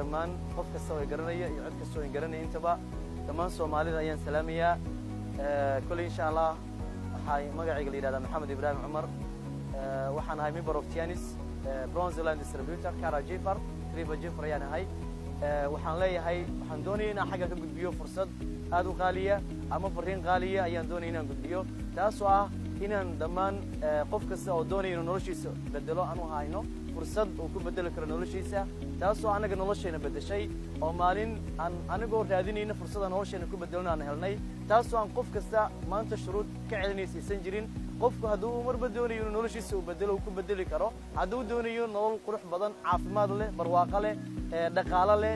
Dhammaan qof kasta oo i garanaya iyo cid kasta oo i garanaya intaba, dhammaan Soomaalida ayaan salaamayaa. Kolley, insha Allah, waxaa magacayga la yidhahdaa Maxamed Ibraahim Cumar. Waxaan ahay member of Tiens, Bronze Line Distributor, Car Achiever, Triple Achiever ayaan ahay. Waxaan leeyahay, waxaan doonaya inaan xagga ka gudbiyo fursad aad u qaaliya ama fariin qaaliya ayaan doonaya inaan gudbiyo, taasoo ah inaan dhammaan qof kasta oo doonaya inuu noloshiisa bedelo aan u hayno fursad uu ku bedeli karo noloshiisa, taasoo annaga noloshayna beddeshay oo maalin aan anigoo raadinayna fursada noloshayna ku bedelno aan helnay, taasoo aan qof kasta maanta shuruud ka celinaysa aysan jirin. Qofku hadduu uu marba doonayo inuu noloshiisa uu bedelo, uu ku bedeli karo. Hadduu doonayo nolol qurux badan, caafimaad leh, barwaaqo leh, dhaqaalo leh,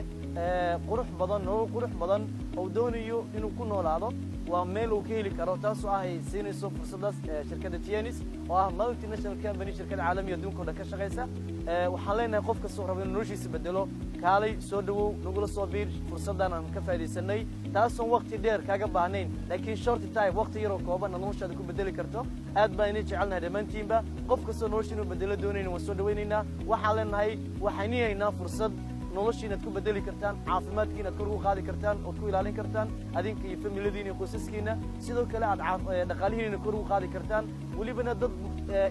qurux badan, nolol qurux badan oo doonayo inuu ku noolaado, waa meel uu ka heli karo, taasoo ah ay siinayso fursaddaas shirkadda Tiens, oo ah multinational company, shirkad caalamiya, adduunka o dhan ka shaqaysa. Waxaan leenahay, qof kastoo raba inuu noloshiisa bedelo, kaalay, soo dhowow, nagula soo biir fursaddan aan ka faaidaysanay, taasoon waqti dheer kaaga baahnayn, laakiin short time, waqti yaroo kooban aad noloshaada ku bedeli karto. Aad baan idin jecelnahay dhammaantiinba. Qof kastoo nolosha inuu bedelo doonayna waan soo dhawaynaynaa. Waxaan leenahay, waxaan haynaa fursad noloshii inaad ku bedeli kartaan, caafimaadkii inaad kor ugu qaadi kartaan ood ku ilaalin kartaan adinka iyo familiadiina iyo qoysaskiina. Sidoo kale aad dhaqaalihiina kor ugu qaadi kartaan, welibana dad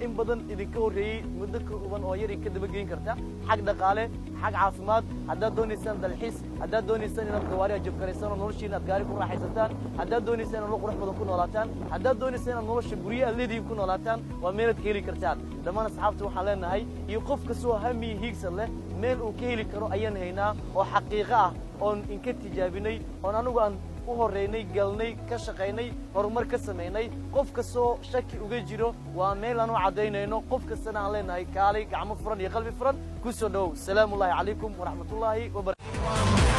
in badan idinka horreeyey muddo kooban oo yar idinka dabageyn karta, xag dhaqaale, xag caafimaad. Haddaad doonaysaan dalxiis, haddaad doonaysaan inaad gawaari aad jabkaraysaan oo noloshiina aad gaari ku raaxaysataan, haddaad doonaysaan inaad nolol qurux badan ku noolaataan, haddaad doonaysaan inaad nolosha guryo aad leedihiin ku noolaataan, waa meelaad ka heli kartaan. Dhammaan asxaabta waxaan leenahay iyo qof kastoo hami hiigsad leh, meel uu ka heli karo ayaan haynaa oo xaqiiqo ah, oon inka tijaabinay, oon anigu aan u horreynay, galnay, ka shaqaynay, horumar ka samaynay. Qof kastoo shaki uga jiro, waa meel aan u caddaynayno. Qof kastana aan leenahay, kaalay, gacmo furan iyo qalbi furan ku soo dhowow. Salaamu ullahi calaykum waraxmatullaahi wabarakatu.